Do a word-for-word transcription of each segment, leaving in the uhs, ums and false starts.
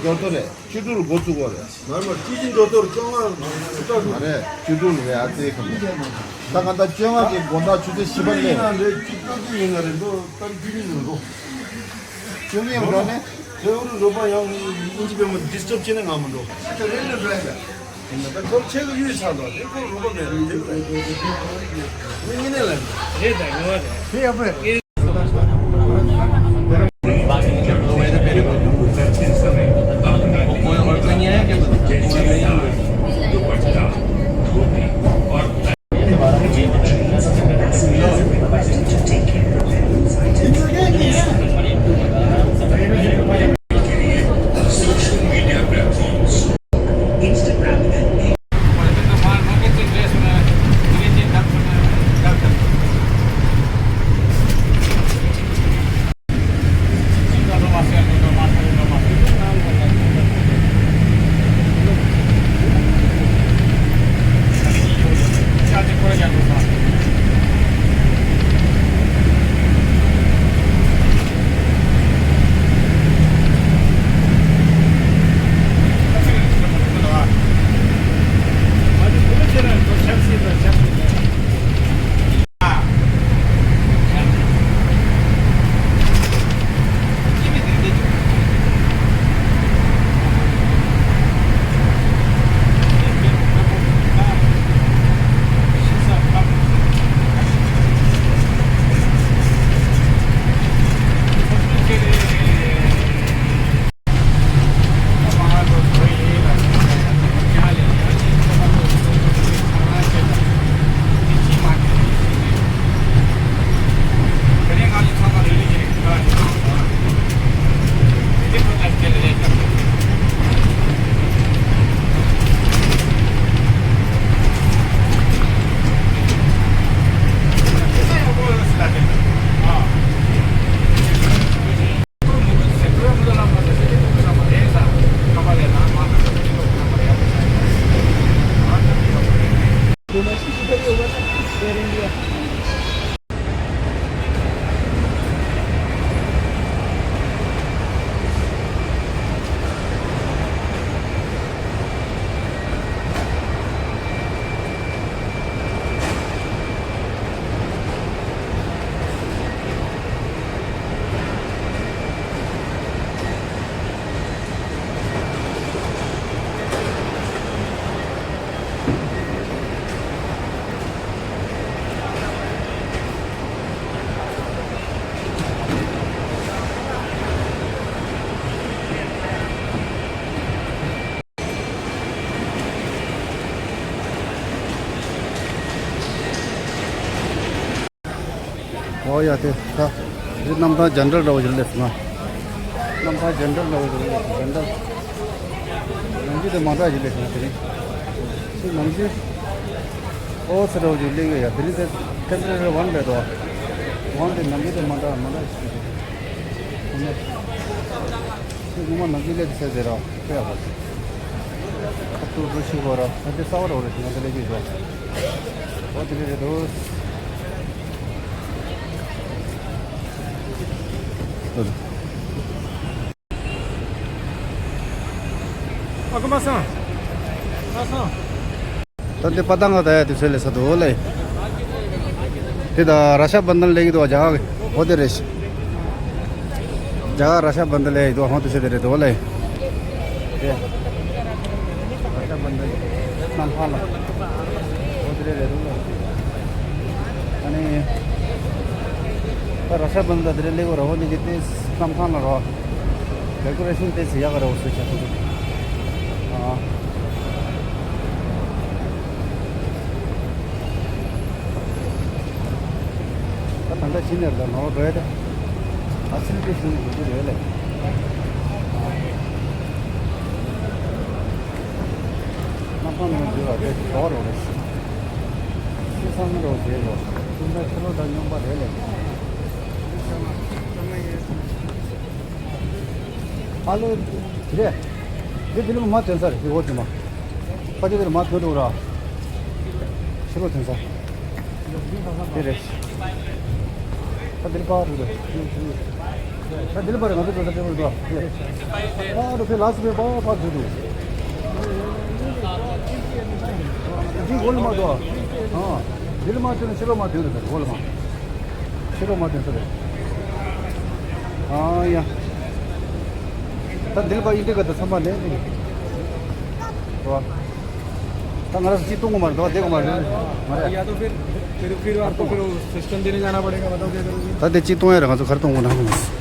འགྲོ་ཐོ་རེད། བཅུ་དྲུག་ལ་འགོ་ཚུགས་དགོས་རེད། མ་མ་བཅུ་གཅིག་འགྲོ་ཐོ་རེད། བཅོ་ལྔ་ཚུགས་ཐོ་རེད། མ་རེད། བཅུ་དྲུག་ལ་རེད། ཨ་ཙེ་ཁམས། ད་ག་ད་བཅོ་ལྔ་གི་དགོང་དག་ཆུ་ཚོད་བཞི་པ་ལས། ཡིན་ན་རེད། བཅུ་གཅིག་ཡིན་ན་རེད་འགྲོ། ད་བཅུ་གཉིས་ཡིན་འགྲོ། བཅུ་གཉིས་ཡིན་འགྲོ་ནས། དེ་འུ་རུ་རོ་པ་ཡང་ཨིན་ཇི་པའི་མ་ཌི་སི་ཊརབ་བྱས་ནས་ང་མི་འགྲོ། ད་རེད་རེད་རེད། ཡིན་ན་ད་ཁོར་ཆེ་གི་ཡོད་ས་ལ་དེ་ཁོར་རོ་པ་མེད་རེད། དེ་རེད་རེད་རེད། མི་ངེས་ནས་ལ་རེད། ད་ངོ་བ་རེད། དེ་ཡག་པོ་རེད། ཨོ་ཡ་དེ་ད་དེ་གནམ་ཐང་ཇན་ཊལ་འདྲ་བོ་ཞིག་སླེབས་སོང་ང་། གནམ་ཐང་ཇན་ཊལ་འདྲ་བོ་ཞིག་སླེབས་སོང་། ཇན་ཊལ། ནམ་རྒྱུན་དེ་མ་འདྲ་ཞིག་སླེབས་སོང་ང་། དེ་རིང་ཁྱེད་ནམ་རྒྱུན་ཨོ་ཚེ་འདྲ་བོ་ཞིག་སླེབས་ཡོད་ཡ། དེ་རིང་དེ་ཊེམ་པ་རེ་རི་ཝན་རེད་དོ། ཝན་དེ་ནམ་རྒྱུན་དེ་མ་འདྲ་མ་འདྲ་ཞིག་སླེབས་སོང་ང་། ཁྱེད་ངོ་མ་ནམ་རྒྱུན་སླེབས་དེ་ཚེ་ཟེར་རོ། ཁོ་ཡག་པོ། ཁ་ཐུག་ཐུག་ཤི་གོ་ར། ད་དེ་གསར་པ་རོ་རེད། ང་ཚོ་ལས་ཀྱི་རོ། འོ་དེ་རེད་རེད་འདུག་ཨ་ཁུ་མ་སང་། མ་སང་། ད་འདི་པ་ཏང་ག་ད་ཡ་དུས་ཚོད་ལས་ས་འདུག་ལེ། དེ་ད་ར་ཤ་བན་དན་ལེགས་འདུག་ཇ་ག་གི་ཧོ་དེ་རེད། ཇ་ག་ར་ཤ་བན་དན་ལེགས་འདུག་ཧོ་དུས་ཚོད་དེ་རེད་འདུག་ལེ། དེ་ར་ཤ་བན་དན་གནམ་ཐང་ལ་ཧོ་དེ་རེད་རེད་འདུག་ལེ། ཨ་ནི་ད་ར་ཤ་བན་དན་དེ་རེད་ལེགས་ར་ཧོ་དེ་གི་དེ་གནམ་ཐང་ལ་རོ། ཌེ་ཀོ་རེ་ཤན་དེ་ཚེ་ཡག་ག་རེ་འོ་སོ་ཆ་ཐུབ། ཨ། ད་ད་ལྟ་ཕྱི་ནས་ལ་ནོར་འགྲོ་ཡ་དེ། ཨ་སིལ་དེ་ཤིན་ཏུ་འགྲོ་རེད་ལེ། གནམ་ཐང་ནང་འཛུལ་བ་དེ་ཞོག་རོགས་རེད། ཤི་སང་རོགས་བྱེད་རོགས། ཤིན་ཏུ་ཕྱི་ལོགས་དང་སྙོམས་པ་རེད་ལེ། ཨ་ལོ། དེ་རེད། འདི་དེ་ལ་མ་ཐོན་ས་རེད། འདི་འོ་དེ་མ། ཕ་ཆེ་དེ་ལ་མ་ཐོན་འགྲོ་ར། ཕྱི་ལོགས་ཐོན་ས། དེ་རེད། ད་འདིར་པར་འགྲོ་རེད། ད་འདི་ལ་པར་ང་ཚོ་ད་ལྟ་ཊེ་བལ་འདུག་ཨ་ད་ཕེ་ལ་སི་ཕེ་པ་པ་འདུག་འདི་གོ་ལ་མ་འདུག་ཨ་འདི་ལ་མ་ཐོན་ན་ཕྱི་ལོགས་མ་ཐོན་རེད། གོ་ལ་མ་ཕྱི་ལོགས་མ་ཐོན་ས་རེད། ཨ་ཡ། ད་འདི་ལ་པར་ཨིན་ཏི་ག་ད་ཚང་མ་ལེན་ནི་རེད། ད་ང་རང་ཚོ་ཅི་གཏོང་གི་མ་རེད། ད་བསྡད་གི་མ་རེད། མ་རེད། या तो फिर फिर फिर आपको फिर वो सिस्टम देने जाना पड़ेगा। बताओ क्या करोगे? ད་དེ་ཅི་གཏོང་ཡ་རེད། ང་ཚོ་ག་རེ་གཏོང་དགོས་ན་ཧ་གོ་མ་སོང་།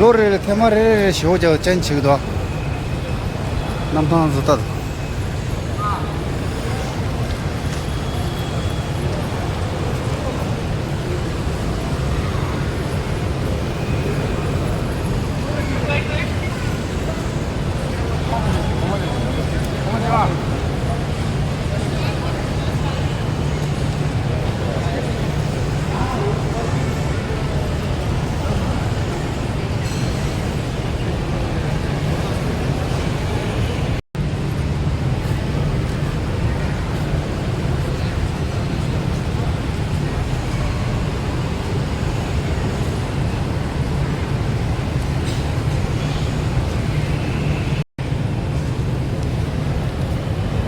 ལོ་རེ་རེ་ཐེངས་མ་རེ་རེ་ཞེ་པོ་ཅིག་ཅན་བྱེད་ཀྱི་འདུག་གནམ་ཐང་བཟོ་ལྟ།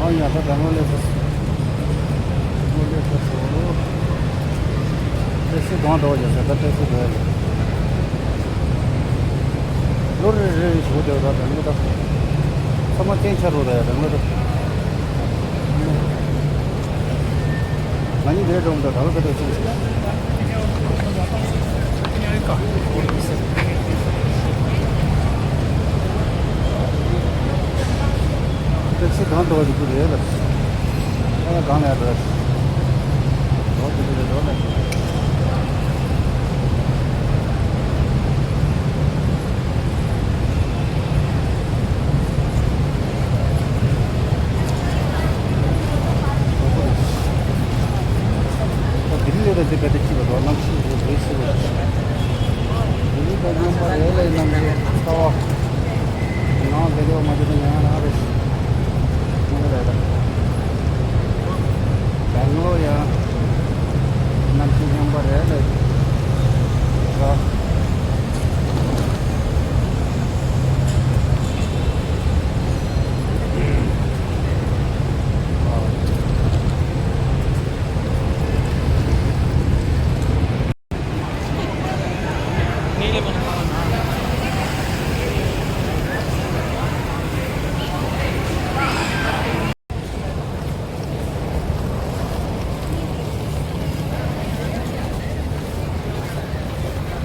ཨ་ཡ་ད་ད་ངོ་ལེ་ས་ངོ་ལེ་ས་སོ། ཏེ་སི་གང་འགྲོ་བ་ཡོད་ས་ད་ཏེ་སི་འགྲོ་ཡ་ཡོད། ལོ་རེ་རེ་རེ་ཞུ་དེ་ད་རང་ལོ་ད། ཚང་མ་བཙན་ཆ་རོ་ད་ཡ་རང་ལོ་ད། ང་གཉིས་འདྲེ་འགྲོ་མི་འདུག་ད་ལོ་ད་དེ་ཚོ། ཏེག་སི་གང་འགྲོ་བ་ཞིག་ཁུར་རེད་ལ། ཨ་གང་ལ་ཡ་འགྲོ། འགྲོ་དེ་འདྲ་འགྲོ་ལ། ལྡི་ལི་ལ་དེ་བལ་དུ་སྐྱིད་པ་འགྲོ། གནམ་གཤིས་དེ་བེ་སི་རེད། ལྡི་ལི་དང་མཉམ་པ་རེད་ལ། ཡིན་ནམ་རེད་ཁ་བ། ནང་དེ་ལོ་མ་དེ་དང་ཡང་ན་རེད། མ་རེད་ད། བལ་ལོ་ཡང་གནམ་གཤིས་མཉམ་པ་རེད་ལ། ཁ།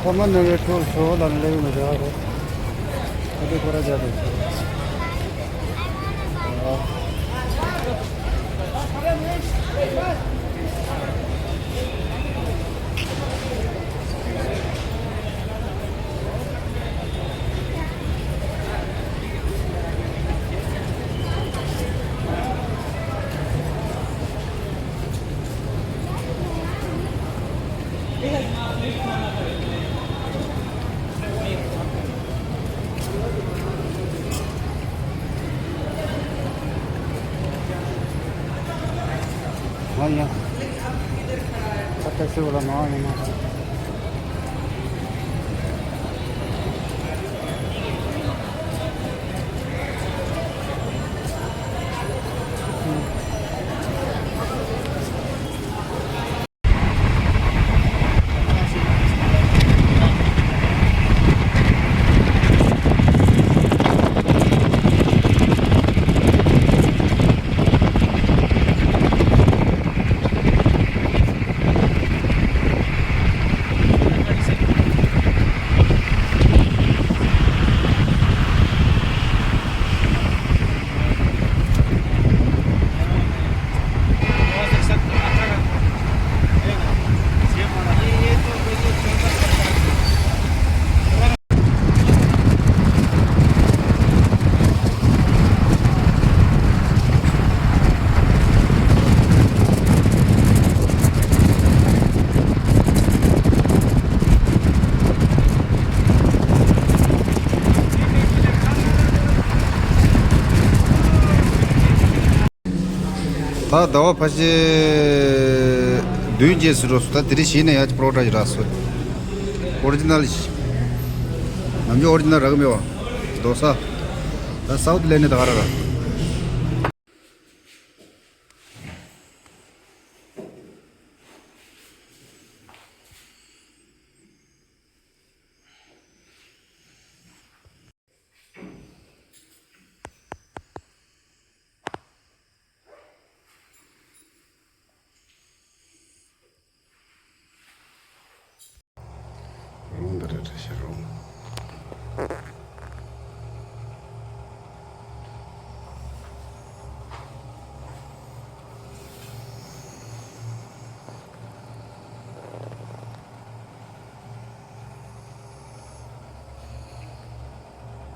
ཁོ་མ་ནེ་བའི་ཁྲོད་ཤོ་ལ་ནི་ལེགས་མི་འདྲ་རེད། ཁོ་དེ་ཁོ་ར་རྒྱ་དེ། ང་ཡང་ཁ་ཏ་ཤི་བ་ལ་མ་ཡིན་ན། ད་ཟླ་བ་ཕལ་ཆེར་བདུན་རྗེས་སུ་འགྲོ་སོང་། ད་དེ་རིང་གཞི་ནས་ཡར་གྱི་པོ་རོ་ཊ་ཞིག་རག་སོང་། ཨོ་རི་ཇི་ནལ་ཞིག་ནམ་རྒྱུན་ཨོ་རི་ཇི་ནལ་རག་གི་མེད་པ། རྡོ་ས། ད་སའུ་ཐི་ལེན་ནས་ད་ག་ར་རག